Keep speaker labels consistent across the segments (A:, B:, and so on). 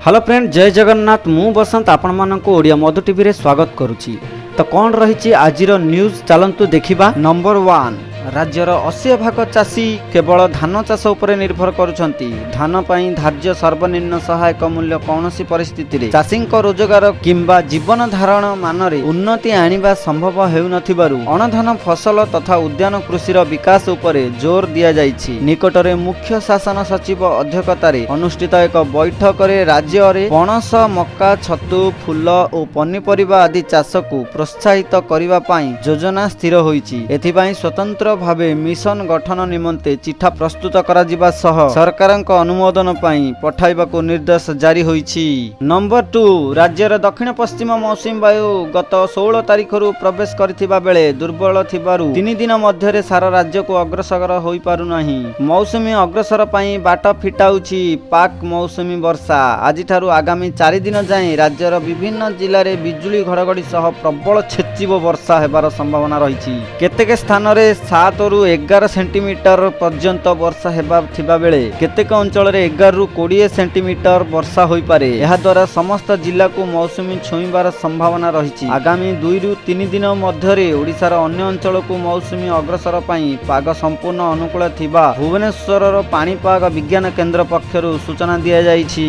A: Hello friend, ଜୟ ଜଗନ୍ନାଥ। ମୁଁ ବସନ୍ତ ଆପଣମାନଙ୍କୁ ଓଡ଼ିଆ ମଧୁ ଟିଭିରେ ସ୍ୱାଗତ କରୁଛି। ତ କ'ଣ ରହିଛି ଆଜିର ନ୍ୟୁଜ୍, ଚାଲନ୍ତୁ ଦେଖିବା। ନମ୍ବର 1, ରାଜ୍ୟର 80 ଭାଗ ଚାଷୀ କେବଳ ଧାନ ଚାଷ ଉପରେ ନିର୍ଭର କରୁଛନ୍ତି। ଧାନ ପାଇଁ ଧାର୍ଯ୍ୟ ସର୍ବନିମ୍ନ ସହାୟକ ମୂଲ୍ୟ କୌଣସି ପରିସ୍ଥିତିରେ ଚାଷୀଙ୍କ ରୋଜଗାର କିମ୍ବା ଜୀବନ ଧାରଣ ମାନରେ ଉନ୍ନତି ଆଣିବା ସମ୍ଭବ ହେଉନଥିବାରୁ ଅଣଧାନ ଫସଲ ତଥା ଉଦ୍ୟାନ କୃଷିର ବିକାଶ ଉପରେ ଜୋର ଦିଆଯାଇଛି। ନିକଟରେ ମୁଖ୍ୟ ଶାସନ ସଚିବ ଅଧ୍ୟକ୍ଷତାରେ ଅନୁଷ୍ଠିତ ଏକ ବୈଠକରେ ରାଜ୍ୟରେ ପଣସ, ମକା, ଛତୁ, ଫୁଲ ଓ ପନିପରିବା ଆଦି ଚାଷକୁ ପ୍ରୋତ୍ସାହିତ କରିବା ପାଇଁ ଯୋଜନା ସ୍ଥିର ହୋଇଛି। ଏଥିପାଇଁ ସ୍ୱତନ୍ତ୍ର ଭାବେ ମିଶନ ଗଠନ ନିମନ୍ତେ ଚିଠା ପ୍ରସ୍ତୁତ କରାଯିବା ସହ ସରକାରଙ୍କ ଅନୁମୋଦନ ପାଇଁ ପଠାଇବାକୁ ନିର୍ଦ୍ଦେଶ ଜାରି ହୋଇଛି। ନମ୍ବର 2, ରାଜ୍ୟର ଦକ୍ଷିଣ ପଶ୍ଚିମ ମୌସୁମୀ ବାୟୁ ଗତ 16 ତାରିଖରୁ ପ୍ରବେଶ କରିଥିବା ବେଳେ ଦୁର୍ବଳ ଥିବାରୁ 3 ଦିନ ମଧ୍ୟରେ ସାରା ରାଜ୍ୟକୁ ଅଗ୍ରସର ହୋଇପାରୁନାହିଁ। ମୌସୁମୀ ଅଗ୍ରସର ପାଇଁ ବାଟ ଫିଟାଉଛି ପାକ୍ ମୌସୁମୀ ବର୍ଷା। ଆଜିଠାରୁ ଆଗାମୀ 4 ଦିନ ଯାଏଁ ରାଜ୍ୟର ବିଭିନ୍ନ ଜିଲ୍ଲାରେ ବିଜୁଳି ଘଡ଼ଘଡ଼ି ସହ ପ୍ରବଳ ଛେଚିବ ବର୍ଷା ହେବାର ସମ୍ଭାବନା ରହିଛି। କେତେକ ସ୍ଥାନରେ 7ରୁ 11 ସେଣ୍ଟିମିଟର ପର୍ଯ୍ୟନ୍ତ ବର୍ଷା ହେବା ଥିବା ବେଳେ କେତେକ ଅଞ୍ଚଳରେ 11ରୁ 20 ସେଣ୍ଟିମିଟର ବର୍ଷା ହୋଇପାରେ। ଏହାଦ୍ୱାରା ସମସ୍ତ ଜିଲ୍ଲାକୁ ମୌସୁମୀ ଛୁଇଁବାର ସମ୍ଭାବନା ରହିଛି। ଆଗାମୀ 2ରୁ 3 ଦିନ ମଧ୍ୟରେ ଓଡ଼ିଶାର ଅନ୍ୟ ଅଞ୍ଚଳକୁ ମୌସୁମୀ ଅଗ୍ରସର ପାଇଁ ପାଗ ସମ୍ପୂର୍ଣ୍ଣ ଅନୁକୂଳ ଥିବା ଭୁବନେଶ୍ୱରର ପାଣିପାଗ ବିଜ୍ଞାନ କେନ୍ଦ୍ର ପକ୍ଷରୁ ସୂଚନା ଦିଆଯାଇଛି।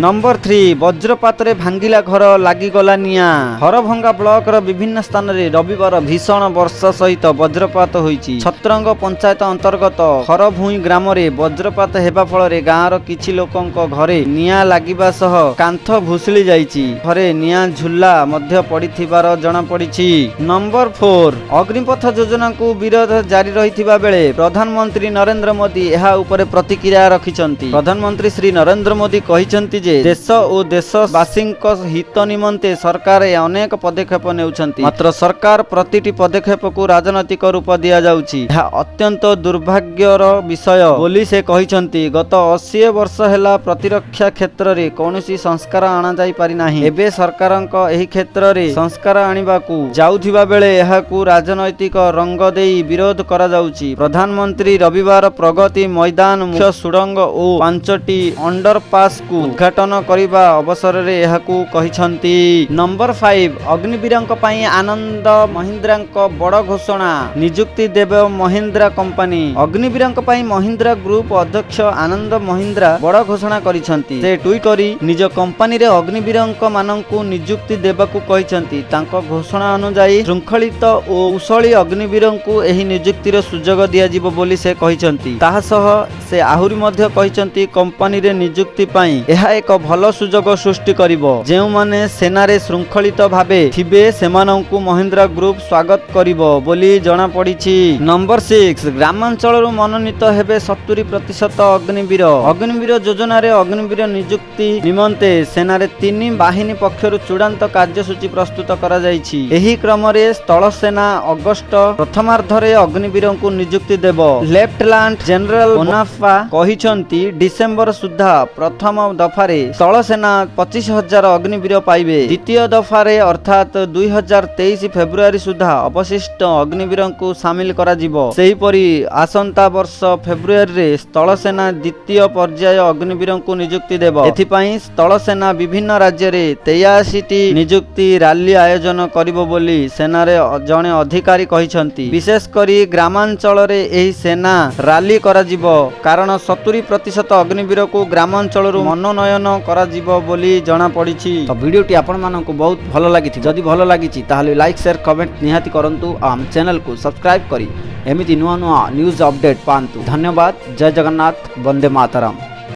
A: ନମ୍ବର 3, ବଜ୍ରପାତରେ ଭାଙ୍ଗିଲା ଘର, ଲାଗିଗଲା ନିଆଁ। ହରଭଙ୍ଗା ବ୍ଲକର ବିଭିନ୍ନ ସ୍ଥାନରେ ରବିବାର ଭୀଷଣ ବର୍ଷା ସହିତ ବଜ୍ରପାତ ହୋଇଛି। ଛତ୍ରଙ୍ଗ ପଞ୍ଚାୟତ ଅନ୍ତର୍ଗତ ଖରଭୁଇଁ ଗ୍ରାମରେ ବଜ୍ରପାତ ହେବା ଫଳରେ ଗାଁର କିଛି ଲୋକଙ୍କ ଘରେ ନିଆଁ ଲାଗିବା ସହ କାନ୍ଥ ଭୁଶୁଳି ଯାଇଛି। ଘରେ ନିଆଁ ଝୁଲା ମଧ୍ୟ ପଡ଼ିଥିବାର ଜଣାପଡ଼ିଛି। ନମ୍ବର 4, ଅଗ୍ନିପଥ ଯୋଜନାକୁ ବିରୋଧ ଜାରି ରହିଥିବା ବେଳେ ପ୍ରଧାନମନ୍ତ୍ରୀ ନରେନ୍ଦ୍ର ମୋଦି ଏହା ଉପରେ ପ୍ରତିକ୍ରିୟା ରଖିଛନ୍ତି। ପ୍ରଧାନମନ୍ତ୍ରୀ ଶ୍ରୀ ନରେନ୍ଦ୍ର ମୋଦି କହିଛନ୍ତି ଯେ ଦେଶ ଓ ଦେଶବାସୀଙ୍କ ହିତ ନିମନ୍ତେ ସରକାର ଅନେକ ପଦକ୍ଷେପ ନେଉଛନ୍ତି। ମାତ୍ର ସରକାର ପ୍ରତିଟି ପଦକ୍ଷେପକୁ ରାଜନୈତିକ ରୂପ ଦିଆଯାଉଛି। ଏହା ଅତ୍ୟନ୍ତ ଦୁର୍ଭାଗ୍ୟର ବିଷୟ ବୋଲି ସେ କହିଛନ୍ତି। ଗତ 80 ବର୍ଷ ହେଲା ପ୍ରତିରକ୍ଷା କ୍ଷେତ୍ରରେ କୌଣସି ସଂସ୍କାର ଅଣାଯାଇ ପାରିନାହିଁ। ଏବେ ସରକାରଙ୍କ ଏହି କ୍ଷେତ୍ରରେ ସଂସ୍କାର ଆଣିବାକୁ ଯାଉଥିବା ବେଳେ ଏହାକୁ ରାଜନୈତିକ ରଙ୍ଗ ଦେଇ ବିରୋଧ କରାଯାଉଛି। ପ୍ରଧାନମନ୍ତ୍ରୀ ରବିବାର ପ୍ରଗତି ମଇଦାନ ମୁଖ୍ୟ ସୁଡ଼ଙ୍ଗ ଓ ପାଞ୍ଚଟି ଅଣ୍ଡରପାସକୁ ଉଦ୍ଘାଟନ କରିବା ଅବସରରେ ଏହାକୁ କହିଛନ୍ତି। ନମ୍ବର 5, ଅଗ୍ନିବୀରଙ୍କ ପାଇଁ ଆନନ୍ଦ ମହିନ୍ଦ୍ରାଙ୍କ ବଡ଼ ଘୋଷଣା, ନିଯୁକ୍ତି ଦେବ ମହିନ୍ଦ୍ରା କମ୍ପାନୀ। ଅଗ୍ନିବୀରଙ୍କ ପାଇଁ ମହିନ୍ଦ୍ରା ଗ୍ରୁପ ଅଧ୍ୟକ୍ଷ ଆନନ୍ଦ ମହିନ୍ଦ୍ରା ବଡ଼ ଘୋଷଣା କରିଛନ୍ତି। ସେ ଟ୍ୱିଟ୍ କରି ନିଜ କମ୍ପାନୀରେ ଅଗ୍ନିବୀରଙ୍କ ମାନଙ୍କୁ ନିଯୁକ୍ତି ଦେବାକୁ କହିଛନ୍ତି। ତାଙ୍କ ଘୋଷଣା ଅନୁଯାୟୀ, ଶୃଙ୍ଖଳିତ ଓ କୁଶଳୀ ଅଗ୍ନିବୀରଙ୍କୁ ଏହି ନିଯୁକ୍ତିର ସୁଯୋଗ ଦିଆଯିବ ବୋଲି ସେ କହିଛନ୍ତି। ତାହା ସହ ସେ ଆହୁରି ମଧ୍ୟ କହିଛନ୍ତି, କମ୍ପାନୀରେ ନିଯୁକ୍ତି ପାଇଁ ଏହା ଏକ ଭଲ ସୁଯୋଗ ସୃଷ୍ଟି କରିବ। ଯେଉଁମାନେ ସେନାରେ ଶୃଙ୍ଖଳିତ ଭାବେ ଥିବେ, ସେମାନଙ୍କୁ ମହିନ୍ଦ୍ରା ଗ୍ରୁପ ସ୍ୱାଗତ କରିବ ବୋଲି ଜଣାପଡ଼ିଛି। ନମ୍ବର 6, ଗ୍ରାମାଞ୍ଚଳରୁ ମନୋନୀତ ହେବେ 70% ଅଗ୍ନିବୀର। ଅଗ୍ନିବୀର ଯୋଜନାରେ ଅଗ୍ନିବୀର ନିଯୁକ୍ତି ନିମନ୍ତେ ସେନାରେ ତିନି ବାହିନୀ ପକ୍ଷରୁ ଚୂଡ଼ାନ୍ତ କାର୍ଯ୍ୟସୂଚୀ ପ୍ରସ୍ତୁତ କରାଯାଇଛି। ଏହି କ୍ରମରେ ସ୍ଥଳସେନା ଅଗଷ୍ଟ ପ୍ରଥମାର୍ଦ୍ଧରେ ଅଗ୍ନିବୀରଙ୍କୁ ନିଯୁକ୍ତି ଦେବ। ଲେଫ୍ଟନାଣ୍ଟ ଜେନେରାଲ ବୋନାଫା କହିଛନ୍ତି, ଡିସେମ୍ବର ସୁଦ୍ଧା ପ୍ରଥମ ଦଫାରେ ସ୍ଥଳସେନା 25,000 ଅଗ୍ନିବୀର ପାଇବେ। ଦ୍ୱିତୀୟ ଦଫାରେ ଅର୍ଥାତ୍ 2023 ଫେବୃଆରୀ ସୁଦ୍ଧା ଅବଶିଷ୍ଟ ଅଗ୍ନିବୀରଙ୍କୁ ସାମିଲ କରାଯିବ। ସେହିପରି ଆସନ୍ତା ବର୍ଷ ଫେବୃଆରୀରେ ସ୍ଥଳସେନା ଦ୍ୱିତୀୟ ପର୍ଯ୍ୟାୟ ଅଗ୍ନିବୀରଙ୍କୁ ନିଯୁକ୍ତି ଦେବ। ଏଥିପାଇଁ ସ୍ଥଳସେନା ବିଭିନ୍ନ ରାଜ୍ୟରେ 83ଟି ନିଯୁକ୍ତି ରାଲି ଆୟୋଜନ କରିବ ବୋଲି ସେନାରେ ଜଣେ ଅଧିକାରୀ କହିଛନ୍ତି। ବିଶେଷ କରି ଗ୍ରାମାଞ୍ଚଳରେ ଏହି ସେନା ରାଲି କରାଯିବ, କାରଣ 70% ଅଗ୍ନିବୀରକୁ ଗ୍ରାମାଞ୍ଚଳରୁ ମନୋନୟନ କରାଯିବ ବୋଲି ଜଣାପଡ଼ିଛି। ତ ଭିଡ଼ିଓଟି ଆପଣମାନଙ୍କୁ ବହୁତ ଭଲ ଲାଗିଥିବ। ଯଦି ଭଲ ଲାଗିଛି, ତାହେଲେ ଲାଇକ୍, ସେୟାର, କମେଣ୍ଟ ନିହାତି କରନ୍ତୁ ଆଉ ଆମ ଚ୍ୟାନେଲକୁ ସବସ୍କ୍ରାଇବ୍ କରି ଏମିତି ନୂଆ ନୂଆ ନ୍ୟୁଜ୍ ଅପଡେଟ୍ ପାଆନ୍ତୁ। ଧନ୍ୟବାଦ। ଜୟ ଜଗନ୍ନାଥ। ବନ୍ଦେ ମାତରମ୍।